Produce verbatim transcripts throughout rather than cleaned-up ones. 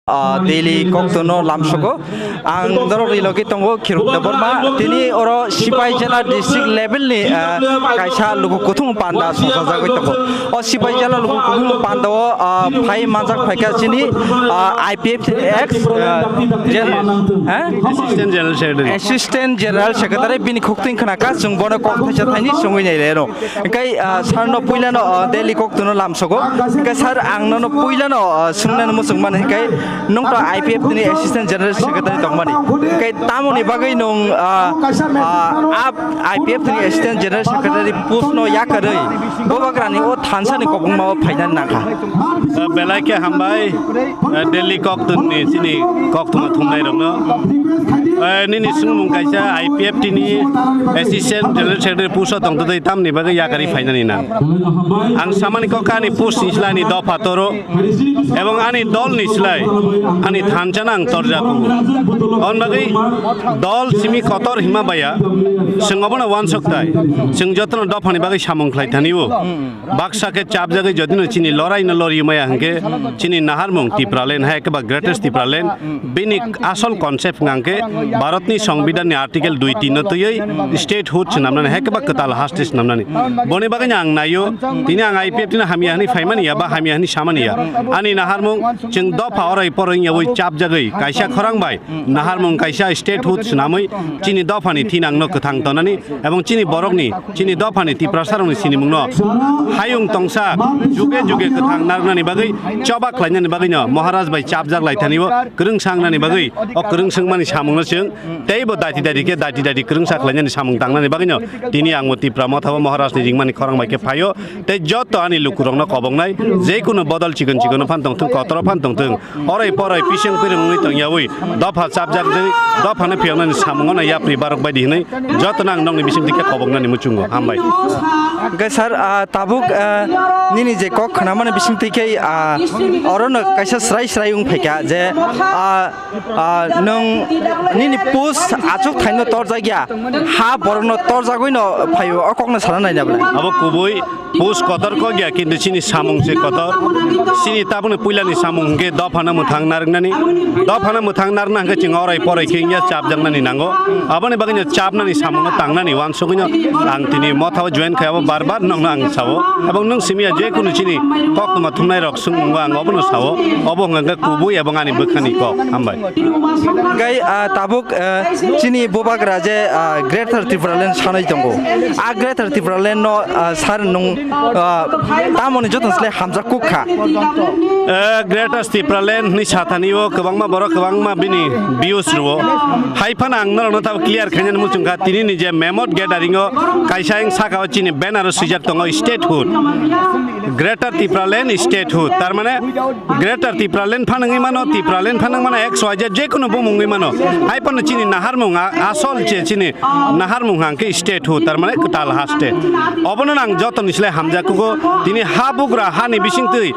Ah, Delhi koktono lamsogo. Ang norok ni logi tongo Khirok Debbarma. Tini oro Sipaijala district level ni, ah, kaisa luku kuthung panda sojagwi tongo. O Sipaijala luku kuthung panda o, ah, phai manjak phaikha chini, ah, I P F T X, ah, gen-, ha? Assistant General Secretary. Assistant General Secretary bini khukting khna kha, chwng bono kok thaisa thaini sungwi nai reno. Hingke, ah, sir no puila no, ah, Delhi koktono lamsogo. Hingke sir ang nono puila no, ah, swngnani muchung mani hingke nung to I P F ni Assistant General Secretary tongmani. Hingke tamoni bagwi nung, ah, ah, ap-, I P F ni Assistant General Secretary post no yakarwi Bubagrani o thansa ni kobongma o phaina nangkha. Ah, belai khe hambai, ah, Delhi koktwmni chini koktwma thumnai rokno. Ah, nini swngmung kaisa I P F T ni Assistant General Secretary post o tongtwtwi tamni bagwi yakarwi phainani nang. Ang samani kok ani post ni slai ni dopha toro ebong ani dol ni slai ani thansa nang torja kubu. On bagwi dol simi kotor hima baya, chwng obono wansok tai. Chwng jotono dophani bagwi samung khlai thani o. Baksa khe chapjagwi jodino chini lorai no lori maya hwnkhe chini naharmung Tipraland hai khe ba Greatest Tipraland bini asol concept hwnkhe Bharatni Songbidanni Article dui tin no twiwi statehood swnamnani hai khe ba kwtal haste swnamnani. Boni bagwino ang naio, tini ang I P F T no hamya hwnwi phaimani ya ba hamya hwnwi samani ya. Ani naharmung chwng dopha orai poroi wngyawi chapjagwi kaisa khorang bai naharmung kaisa statehood swnamwi chini dophani thinangno kwthang tonani ebong chini borokni, chini dophani Tiprasarokni sinimungno hayung tongsa juge juge kwthang narwknani bagwi choba khlainani bagwino Maharaj bai chapjak lai thani o kwrwngsa wngnani bagwi o kwrwngswngmani samungno chwng teibo dati dati khe dati dati kwrwngsa khlainani samung tangnani bagwino tini ang bo Tipra Motha o Maharajni ringmani khorang bai khe phaio tei joto ani lukurokno koboknai jekunu bodol chikon chikono phan tongthwng kotoro phan tongthwng Orai porai pising pirung wngwi tongyawi dopha chapjak jwi dophano phiyoknani samungo no yapri barok baidi hinwi jotono ang nokni bisingtwi khe koboknani muchungo. Hambai. Hwnkhe sir, ah, tabuk, ah, nini je kok khnamani bisingtwi khe, ah, orono kaisa srai srai wng phaikha je, ah, ah, nwng nini post achuk thaino torjakya, ha borokno torjagwino phaio, o kokno sana naina belai. Abo kubui. Post kotor kok ya, kintu chini samung se kotor. Chini tabukni puilani samung hwnkhe dophano mwthang narwknani. Dophano mwthang narwkna hwnkhe chwng orai porai khe wngya chapjaknani nango. Aboni bagwino chapnani samungno tangnani uansugwino ang tini Motha o join khai abo bar bar nokno ang sao. Ebong nwng simi ya jekunu chini koktwma thumnai rok swngmung o ang obono sao. Obo hwnkha khe kubui ebong ani bwkhani kok. Hambai. Hwnkhe, ah, tabuk, ah, chini bubagra je, ah, Greater Tipraland sanai tongo. A Greater Tipraland no, ah, sir nwng, ah, tamoni joto se hamjak kuk kha. Eh, Greater Tipraland hwnwi sathani o kwbangma borok kwbangma bini views rwo. Hai phano ang norokno tabuk clear khainani muchung kha, tini ni je Mammoth Gathering o kaisa ang saka o chini banner o swijak tongo statehood. Greater Tipraland statehood. Tar mane Greater Tipraland phanangwi mano, Tipraland phanang mano, X Y Z jekunu bumung wngwi mano. Hai phano chini naharmung a-, asol che chini naharmung hwnkhe statehood, tar mane kwtal haste. Obono nang jotoni slai hamjak kugo, tini ha bugra hani bisingtwi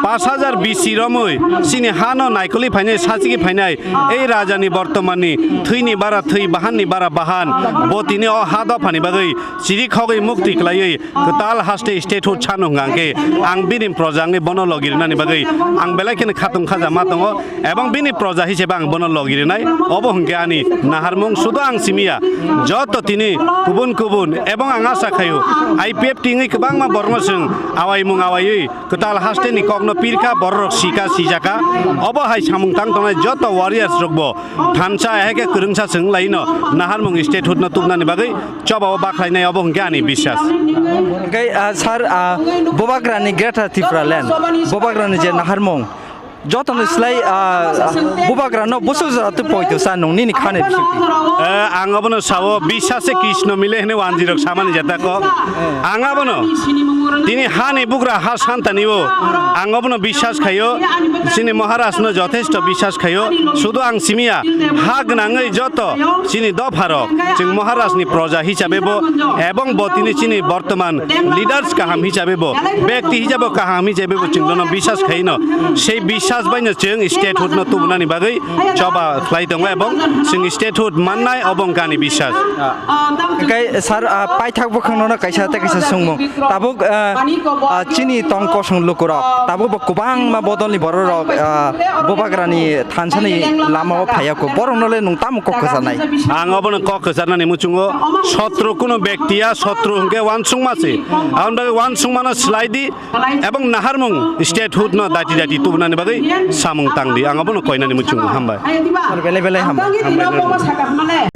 pash hajar B C romwi chini hano naikolwi phainai, sachigwi phainai, ei rajani bortomanni thwini bara thwi, bahanni bara bahan, bo tini o ha dophani bagwi chiri khogwi mukti kwlaiwi kwtal haste statehood sano hwnkha hwnkhe ang bini proja wngwi bono logi rwnani bagwi ang belai kheno khatung khaja ma tongo, ebong bini proja hisabe ang bono logi rwnai. Obo hwnkhe ani naharmung, sudo ang simiya, joto tini kubun kubun, ebong ang asa khaio I P F T wngwi kwbangma borokno chwng awaimung awaiwi kwtal hasteni kokno pirkha, bororok sika sijaka. Obo hai samung tang tongnai joto warriors rokbo thansa hai khe kwrwngsa chwng laino naharmung statehood no tubnani bagwi chobao bakhlainai, obo hwnkhe ani biswas. Hwnkhe, ah, sir, ah, bubagrani Greater Tipraland, bubagrani je naharmung, jotoni slai, ah, bubagrano bwswk jora twi poito sa nung nini khani bisingtwi? Eh, ang obono sao, biswase Krishna mile hwnwi wanjwi rok samani jeta kok. Ang abono tini hani bugra ha santani o, ang obono biswas khaio, chini Maharaj no jothesto biswas khaio, sudo ang simiya, ha gwnangwi joto chini dopharok, chwng Maharajni proja hisabe bo, ebong bo tini chini bortoman leaders kaham hisabe bo, bekti hisabe bo kaham hisabe bo chwng bono biswas khaino. Sei biswas Biswas baino chwng statehood no tubunani bagwi choba khlai tongo ebong chwng statehood mannai obo wngkha ani biswas. Hwnkhe sir, ah, paithak bwkhakno no kaisa tei kaisa swngmung. Tabuk, ah, ah, chini tong kosong lukurok, tabuk bo kwbangma bodolni bororok, ah, bubagrani thansani lamao phaiya kho. Borokno le nwng tamo kok kwcharnai? Ang obono kok kwcharnani muchungo sotro kuno bektiya sotro hwnkhe uansukma se. Aboni bagwi uansukmano swlai di. Ebong naharmung statehood no dati dati tubunani bagwi samung tang di, ang abono koinani muchungo. Hambai. Sir, belai belai hambai, hambai.